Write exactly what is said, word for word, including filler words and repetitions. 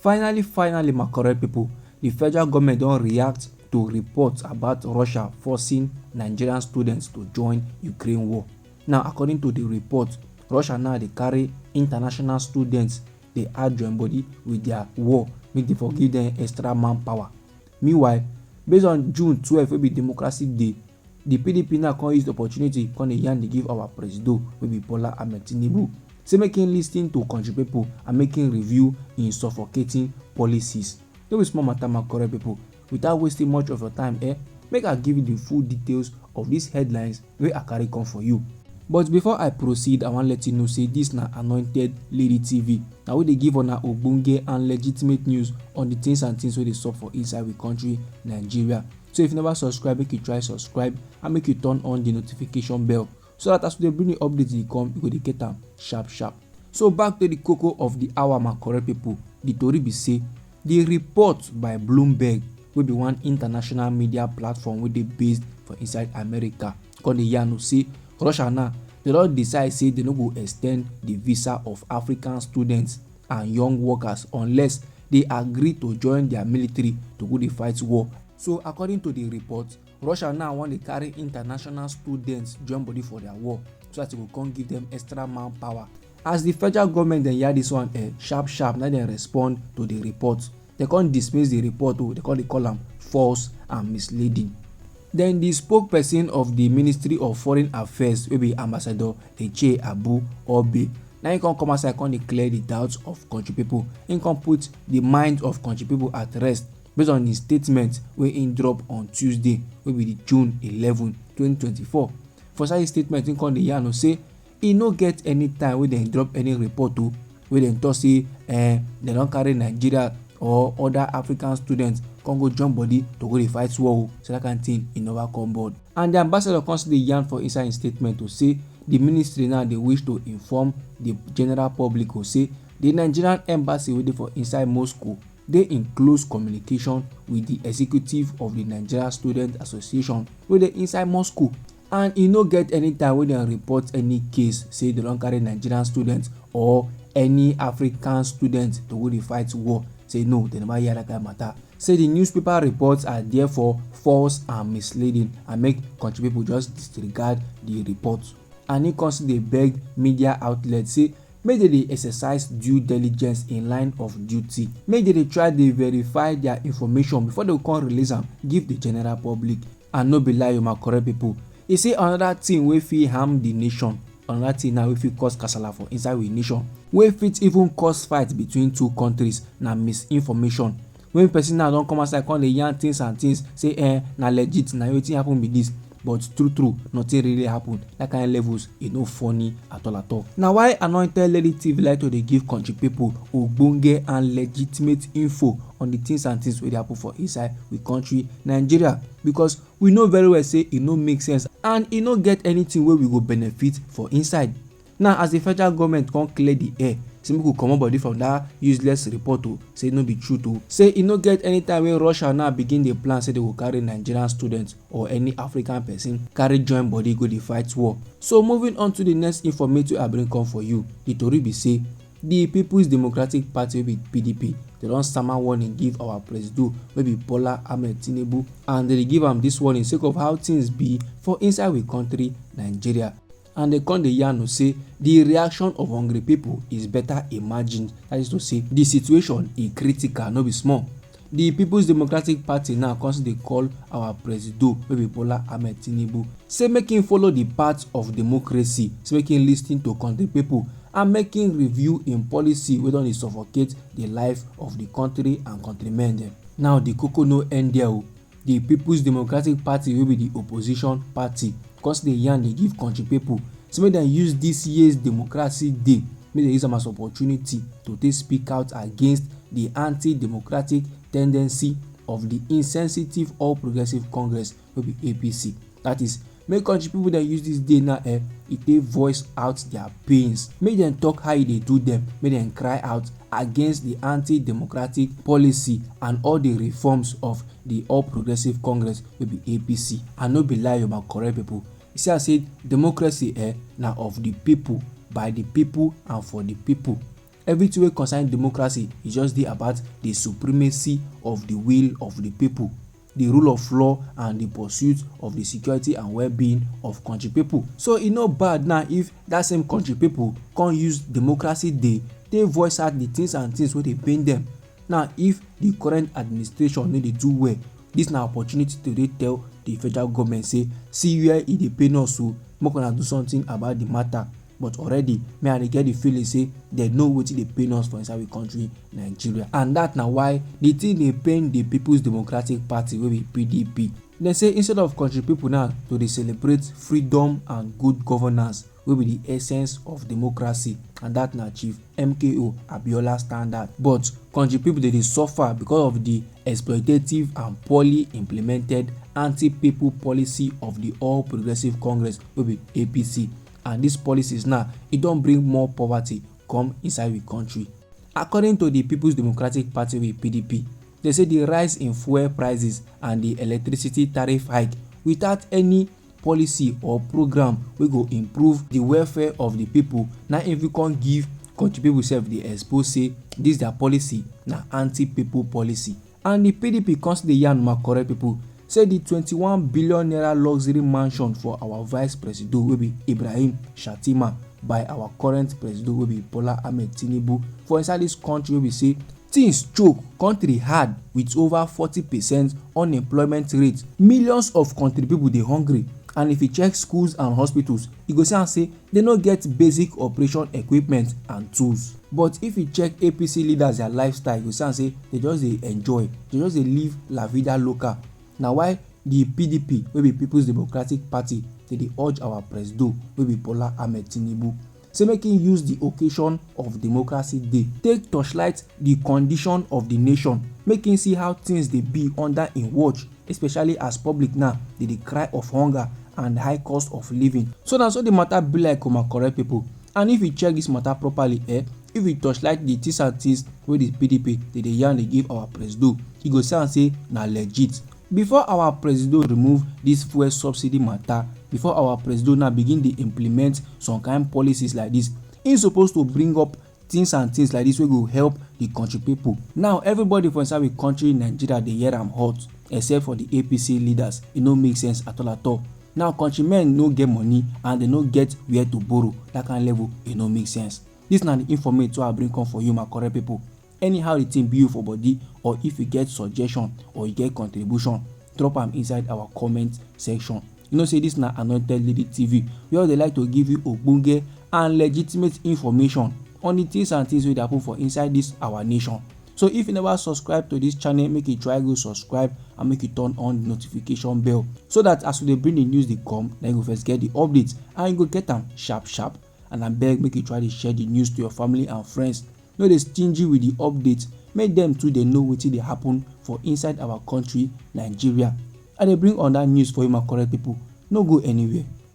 Finally, finally, my correct people, the federal government don react to reports about Russia forcing Nigerian students to join Ukraine war. Now, according to the report, Russia now dey carry international students dey add join body with their war, make dem for give them extra manpower. Meanwhile, based on June twelve, wey be Democracy Day, the P D P now come use the opportunity come dey yarn dey give our presido, wey be Bola Ahmed Tinubu, say make him listen to country people and make him review him suffocating policies. No be small matter, my correct people. Without wasting much of your time, eh, make I give you the full details of these headlines wey I carry come for you. But before I proceed, I wan let you know say this na Anointed Lady T V. Na we dey give una ogbonge and legitimate news on the things and things wey dey sup for inside we country, Nigeria. So if you never subscribe, make you try subscribe and make you turn on the notification bell, so that as we dey bring the updates dey come, you go dey get am sharp sharp. So back to the koko of the hour, my correct people. The tori be say the report by Bloomberg, wey be one international media platform wey dey based for inside America, come dey yarn say Russia now, dem don decide say dem no go extend the visa of African students and young workers unless they agree to join their military to go dey fight war. So according to the report, Russia now wan dey carry international students join body for their war, so that e go come give them extra manpower. As the federal government dem hear this one, eh, sharp sharp na dem respond to the report. Dem come dismiss the report o, dem come dey call am false and misleading. Then the spokesperson of the Ministry of Foreign Affairs, wey be Ambassador Eche Abu Obe, na him come come outside come dey clear the doubts of country people. Him come put the minds of country people at rest based on his statement wey him drop on Tuesday, wey be the June eleven, twenty twenty-four. For inside his statement, him come dey yarn say e no get any time wey dem drop any report o, wey dem talk say, eh, dem don carry Nigeria or other African students come go join body to go dey fight war o, say that kind thing e never come board. And the ambassador come still dey yarn for inside him statement to say the ministry now dey wish to inform the general public o say the Nigerian embassy wey dey for inside Moscow dey in close communication with the executive of the Nigeria Student Association wey dey inside Moscow, and e no get any time wey dem report any case say dem don carry Nigerian students or any African students to go dey fight war. Say no, dem never hear that kind matter. Say the newspaper reports are therefore false and misleading, and make country people just disregard the report. And he come still dey beg media outlets say make dem dey exercise due diligence in line of duty, make dem dey try dey verify their information before dem come release am give the general public. And no be lie o, my correct people, e say another thing wey fit harm the nation, another thing now wey fit cause kasala for inside we nation, wey fit even cause fight between two countries, na misinformation. When person now don come outside come dey yarn things and things, say, eh, na legit, na wetin happen be this, but true true, nothing really happen. That kind levels, e no funny at all at all. Na why Anointed Lady T V like to dey give country people ogbonge and legitimate info on the things and things wey dey happen for inside we country, Nigeria, because we know very well say e no make sense and e no get anything wey we go benefit for inside. Now, as the federal government come clear the air, say make we comot body from that useless report o, say no be truth o, say e no get any time wey Russia now begin dey plan say they go carry Nigerian students or any African person carry join body go dey fight war. So moving on to the next informate wey I bring come for you, the tori be say the People's Democratic Party, wey be P D P, they don sama warning give our presido, wey be Bola Ahmed Tinubu, and they dey give am this warning sake of how things be for inside we country, Nigeria. And they come dey yarn say the reaction of hungry people is better imagined. That is to say, the situation is critical, no be small. The People's Democratic Party now come still dey call our presido, wey be Bola Ahmed Tinubu, say make him follow the path of democracy, say make him listen to country people and make him review him policy wey don dey suffocate the life of the country and countrymen dem. Now, the koko no end there o. The People's Democratic Party, wey be the opposition party, come still dey yarn dey give country people say make dem use this year's Democracy Day, make dem use am as opportunity to take speak out against the anti-democratic tendency of the insensitive All Progressive Congress, wey be A P C. That is, make country people dem use this day now, eh, e take voice out their pains, make dem talk how e dey do them, make dem cry out against the anti-democratic policy and all the reforms of the All Progressive Congress, wey be A P C. I no be lie o, my correct people. You see, I say democracy, eh, na of the people, by the people, and for the people. Everything wey concern democracy e just dey about the supremacy of the will of the people, the rule of law and the pursuit of the security and well-being of country people. So e no bad now if that same country people come use Democracy Day take voice out the things and things wey dey pain them. Now if the current administration no dey do well, this na opportunity to dey tell the federal government say, see where e dey pain us o, make una do something about the matter. But already me I dey get the feeling say dem know wetin dey pain us for inside we country Nigeria, and that na why the thing dey pain the People's Democratic Party wey be P D P. Dem say instead of country people now to dey celebrate freedom and good governance wey be the essence of democracy, and that na Chief M K O Abiola standard, but country people dey dey suffer because of the exploitative and poorly implemented anti-people policy of the All Progressive Congress wey be A P C, and these policies now e don bring more poverty come inside we country. According to the People's Democratic Party wey P D P, they say the rise in fuel prices and the electricity tariff hike without any policy or program wey go improve the welfare of the people na im fit come give country people sef dey expose say this their policy na anti-people policy. And the P D P come still dey yarn my correct people say the twenty-one billion naira luxury mansion for our vice presido wey be Ibrahim Shatima by our current presido wey be Bola Ahmed Tinubu for inside this country wey be say things choke, country hard with over forty percent unemployment rate, millions of country people dey hungry, and if you check schools and hospitals you go see am say they no get basic operation equipment and tools. But if you check A P C leaders their lifestyle you go see am say they just dey enjoy, they just dey live la vida loca. Na why the P D P wey be People's Democratic Party dey dey urge our presido wey be Bola Ahmed Tinubu say make im use the occasion of Democracy Day take torchlight the condition of the nation, make im see how things dey be under im watch, especially as public now dey dey cry of hunger and high cost of living. So na so the matter be like o my correct people. And if you check this matter properly, eh, if you torchlight the things and things wey the P D P dey dey yarn dey give our presido, you go see am say na legit. Before our presido remove this fuel subsidy matter, before our presido now begin dey implement some kind policies like this, im suppose to bring up things and things like this wey go help the country people. Now everybody for inside we country Nigeria dey hear am hot, except for the A P C leaders. E no make sense at all at all. Now countrymen no get money and they no get where to borrow. That kind level e no make sense. This na the informate wey I bring come for you my correct people. Anyhow the thing be you for body, or if you get suggestion or you get contribution, drop am inside our comment section. You know say this na Anointed Lady T V. We all dey like to give you ogbonge and legitimate information on the things and things wey dey happen for inside this our nation. So if you never subscribe to this channel, make you try go subscribe and make you turn on the notification bell so that as we dey bring the news dey come, na you go first get the updates and you go get am sharp sharp. And abeg make you try dey share the news to your family and friends. No dey stingy with the updates, make dem too dey know wetin dey happen for inside our country Nigeria. I dey bring on that news for you my correct people. No go anywhere.